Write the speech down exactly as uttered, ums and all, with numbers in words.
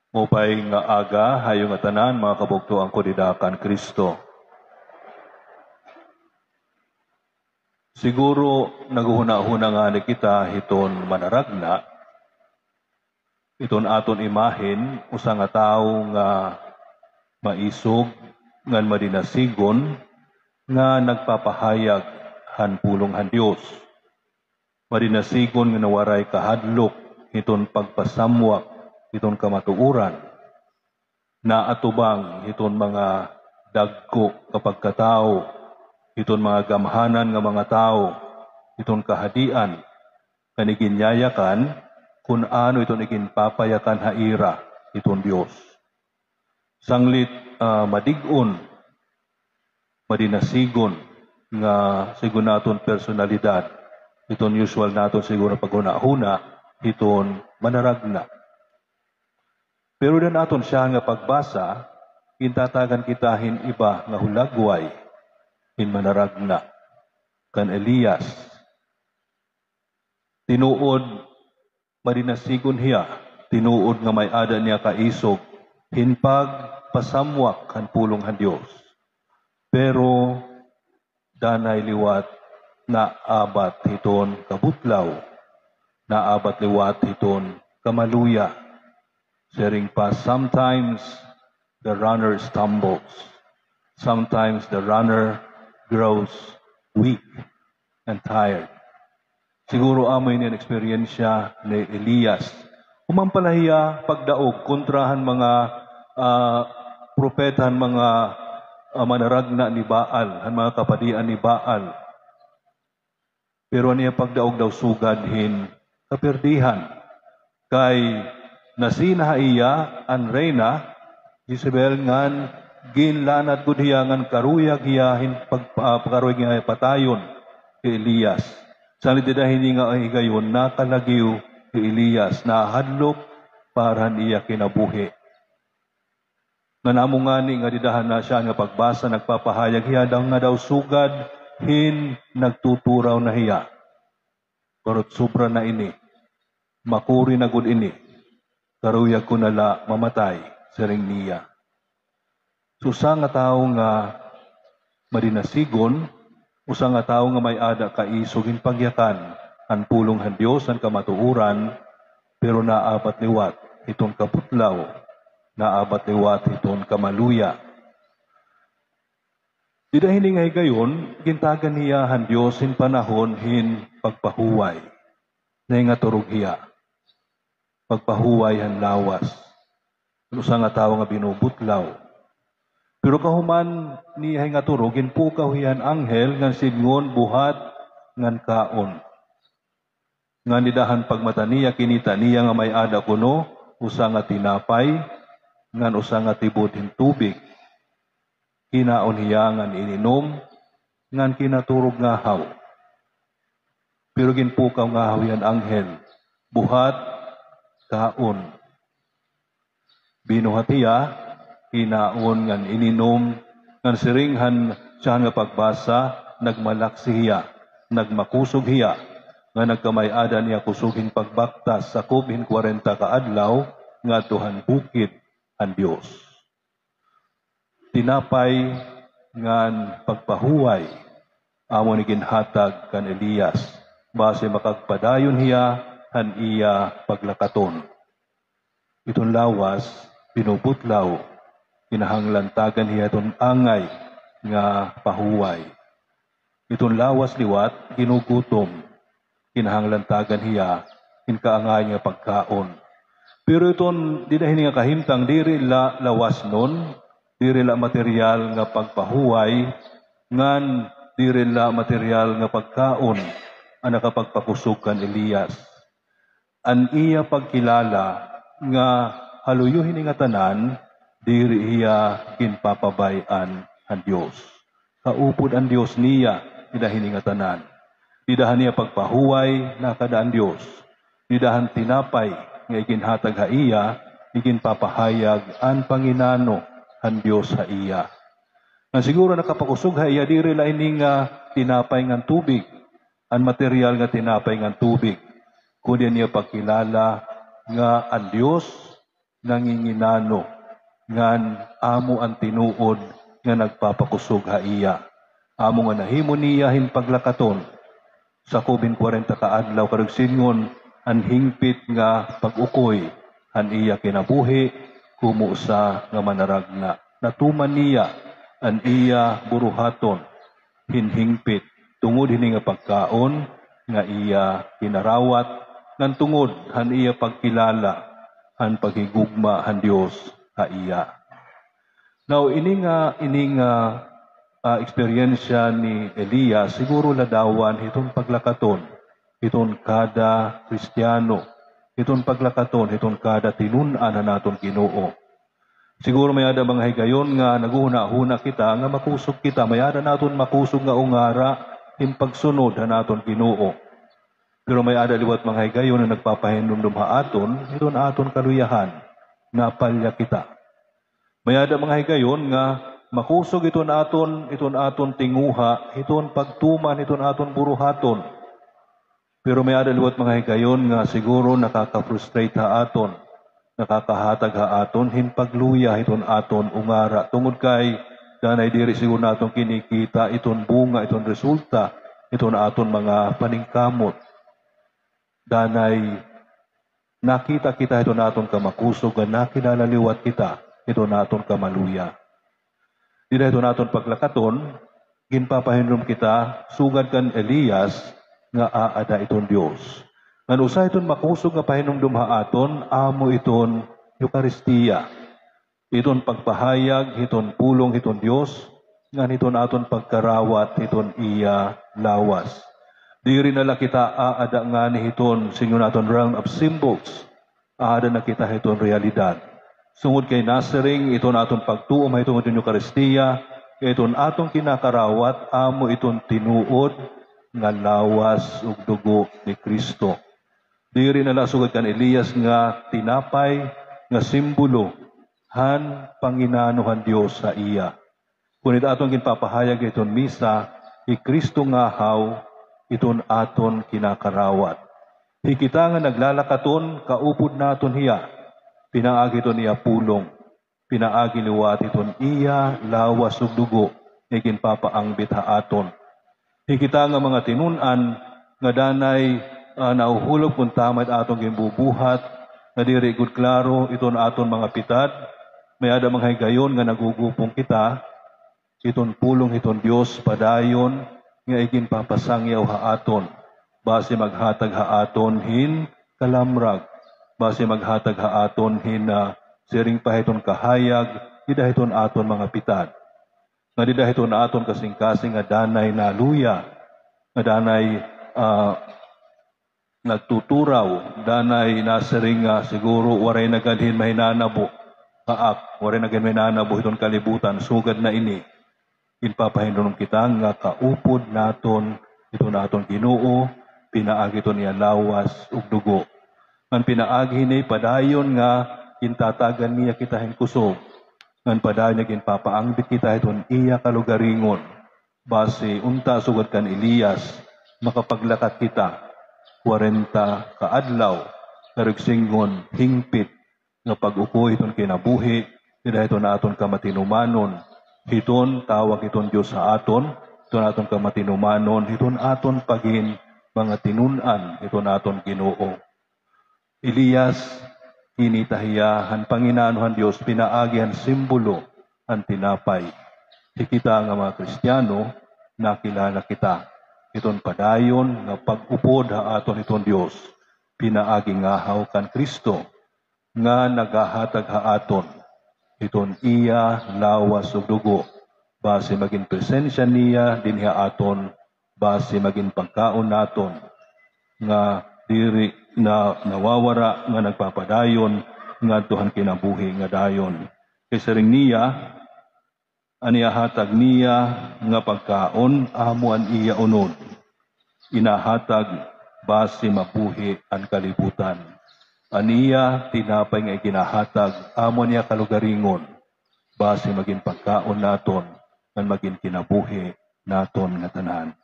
Maupay nga aga ha iyo ngatanan, mga kabugtoan ko dida kan Kristo. Siguro, naghunahuna ngani kita hiton manaragna, hiton aton imahen, usa nga tawo nga maisog, ngan madinasigon, nga nagpapahayag han pulong han Dios. Madinasigon nga waray kahadlok hiton pagpasamwak hiton kamatuoran. Naatubang hiton mga dagko nga pagkatawo, hiton mga gamhanan nga mga tawo, hiton kahadian, ngan iginyayakan kun ano iton iginpapayakan ha ira hiton Dios. Sanglit, ah, madig-on, madinasigon nga sigon naton personalidad, hiton usual naton siguro paghunahuna hiton manaragna. Pero dida han aton siyahan nga pagbasa, gintatagan kita hin iba nga hulagway hin manaragna, kan Elias. Tinuod, madinasigon hiya, tinuod nga may-ada niya kaisog hin pagpasamwak han pulong han Dios. Pero danay liwat naabat hiton kabutlaw, naabat liwat hiton kamaluya. Siring pa, sometimes the runner stumbles. Sometimes the runner grows weak and tired. Siguro amo ini an eksperyensya ni Elias. Human pa la hiya pagdaog kontra han mga, ah, propeta, han mga, ah, manaragna ni Baal, han mga kapadian ni Baal. Pero an iya pagdaog daw sugad hin kaperdihan. Kay nasina ha iya an reyna Jezebel ngan ginlanad gud hiya ngan karuyag hiya hin pag-, ah, karuyag hiya patayon hi Elias. Sanglit dida hini nga higayon, nakalagiw hi Elias, nahadlok para han iya kinabuhi. Ngan amo ngani nga dida han siyahan nga pagbasa, nagpapahayag hiya daw nga daw sugad hin nagtuturaw na hiya. Pero sobra na ini. Makuri na gud ini. Karuyag ko na la mamatay, siring niya. So, usa nga tawo nga madinasigon, usa nga tawo nga may-ada kaisog hin pagyakan an pulong han Dios, an kamatuoran, pero naabat liwat hiton kabutlaw, naabat liwat hiton kamaluya. Dida hini nga higayon, gintagan hiya han Dios hin panahon hin pagpahuway. Nahingaturog hiya. Pagpahuway han lawas. Usa nga tawo nga binubutlaw. Pero kahuman niya hingaturog, ginpukaw hiya han anghel ngan sidngon, "Buhat ngan kaon." Ngan dida han pagmata niya, kinita niya nga may-ada kuno usa nga tinapay ngan usa nga tibod hin tubig. Kinaon hiya ngan ininom, ngan kinaturog ngahaw. Pero ginpukaw ngahaw hiya han anghel, "Buhat, kaon." Binuhat hiya, kinaon ngan ininom, ngan siring han siyahan nga pagbasa, nagmalaksi hiya, nagmakusog hiya, nga nagkamay-ada niya kusog hin pagbaktas sakob hin kwarenta ka adlaw ngadto han bukid han Dios. Tinapay ngan pagpahuway amo ni ginhatag kan Elias, basi makagpadayon hiya han iya paglakaton. Iton lawas, binubutlaw, kinahanglan tagan hiya iton angay nga pahuway. Iton lawas liwat, ginugutom, kinahanglan tagan hiya hin kaangayan nga pagkaon. Pero iton dida hini nga kahimtang, diri la lawasnon, diri la material nga pagpahuway, ngan diri la material nga pagkaon an nakapagpakusog kan Elias. An iya pagkilala nga ha luyo hini ngatanan, diri hiya ginpapabay-an han Dios. Kaupod an Dios niya dida hini ngatanan. Dida han iya pagpahuway, nakada an Dios. Dida han tinapay nga iginhatag ha iya, iginpapahayag an panginano han Dios ha iya. Ngan siguro nakapakusog ha iya, diri la ini nga tinapay ngan tubig, an material nga tinapay ngan tubig, kundi an iya pagkilala nga an Dios nanginginano ngan amo an tinuod nga nagpapakusog ha iya. Amo nga nahimo niya hin paglakaton. Sakob hin kwarenta ka adlaw, karuyag sidngon, an hingpit nga pag-ukoy han iya kinabuhi komo usa nga manaragna. Natuman niya an iya buruhaton hin hingpit tungod hini nga pagkaon nga iya kinarawat, ngan tungod han iya pagkilala han paghigugma han Dios ha iya. Now, ini nga, ini nga, ah, eksperyensya ni Elias, siguro ladawan hiton paglakaton hiton kada Kristiyano, hiton paglakaton hiton kada tinun-an han aton Ginoo. Siguro may-ada mga higayon nga naghunahuna kita nga makusog kita, may-ada naton makusog nga ungara hin pagsunod han aton Ginoo. Pero may-ada liwat mga higayon nga nagpapahinumdom ha aton hiton aton kaluyahan, napalya kita. May-ada mga higayon nga makusog hiton aton, hiton aton tinguha, hiton pagtuman hiton aton buruhaton. Pero may-ada liwat mga higayon nga siguro nakaka-frustrate ha aton, nakakahatag ha aton hin pagluya hiton aton ungara, tungod kay danay diri siguro naton kinikita iton bunga, iton resulta hiton aton mga paningkamot. Danay nakita kita hiton aton kamakusog, nga nakilala liwat kita hiton aton kamaluya. Dida hiton aton paglakaton, ginpapahinumdom kita sugad kan Elias nga aada iton Dios. Ngan usa hiton makusog nga pahinumdom ha aton, amo iton Eukaristia. Iton pagpahayag hiton pulong hiton Dios, ngan hiton aton pagkarawat hiton iya lawas. Diri na la kita aada ngani hiton, sidngon naton, realm of symbols. Aada na kita hiton realidad. Sungod kay nasiring iton aton pagtuo mahitungod hiton Eukaristia, nga iton aton kinakarawat amo iton tinuod nga lawas ug dugo ni Cristo. Diri na la sugad kan Elias nga tinapay nga simbolo han panginano han Dios ha iya. Kun it aton ginpapahayag hiton misa, hi Cristo ngahaw iton aton kinakarawat. Hi kita nga naglalakaton, kaupod naton hiya, pinaagi hiton iya pulong, pinaagi liwat hiton iya lawas ug dugo nga ginpapaangbit ha aton. Hi kita nga mga tinun-an nga danay, ah, nahuhulop kon tama it aton ginbubuhat, nga diri gud klaro iton aton mga pitad, may-ada mga higayon nga nagugupong kita, iton pulong hiton Dios padayon nga iginpapasangyaw ha aton, basi maghatag ha aton hin kalamrag, basi maghatag ha aton hin, ah, siring pa hiton kahayag, dida hiton aton mga pitad. Nga dida hiton aton kasingkasing nga danay naluya, nga danay, ah, nagtuturaw, danay nasiring nga siguro waray na gad hin mahinanabo, kaak, waray na gad mahinanabo hiton kalibutan, sugad na ini. Ginpapahinumdom kita nga kaupod naton hiton aton Ginoo, pinaagi hiton iya lawas ug dugo. Ngan pinaagi hini padayon nga gintatagan niya kita hin kusog. Ngan padayon nga ginpapaangbit kita hiton iya kalugaringon. Basi unta sugad kan Elias, makapaglakat kita kwarenta ka adlaw, karuyag sidngon hingpit nga pag-ukoy hiton kinabuhi, dida hiton aton kamatinumanon, hiton tawag hiton Dios ha aton, hiton aton kamatinumanon, hiton aton pagin mga tinun-an hiton aton Ginoo. Elias, kinita hiya han panginano han Dios pinaagi han simbolo han tinapay. Hi kita nga mga Kristiyano, nakilala kita hiton padayon nga pag-upod ha aton hiton Dios, pinaagi ngahaw kan Cristo, nga nagahatag ha aton hiton iya lawas ug dugo, basi magin presensya niya dinhi ha aton, basi magin pagkaon naton nga diri na nawawara, nga nagpapadayon ngadto han kinabuhi nga dayon. Kay siring niya, an ihahatag niya nga pagkaon amo an iya unod, inahatag basi mabuhi an kalibutan. An iya tinapay nga iginahatag amo an iya kalugaringon, basi magin pagkaon naton ngan magin kinabuhi naton ngatanan.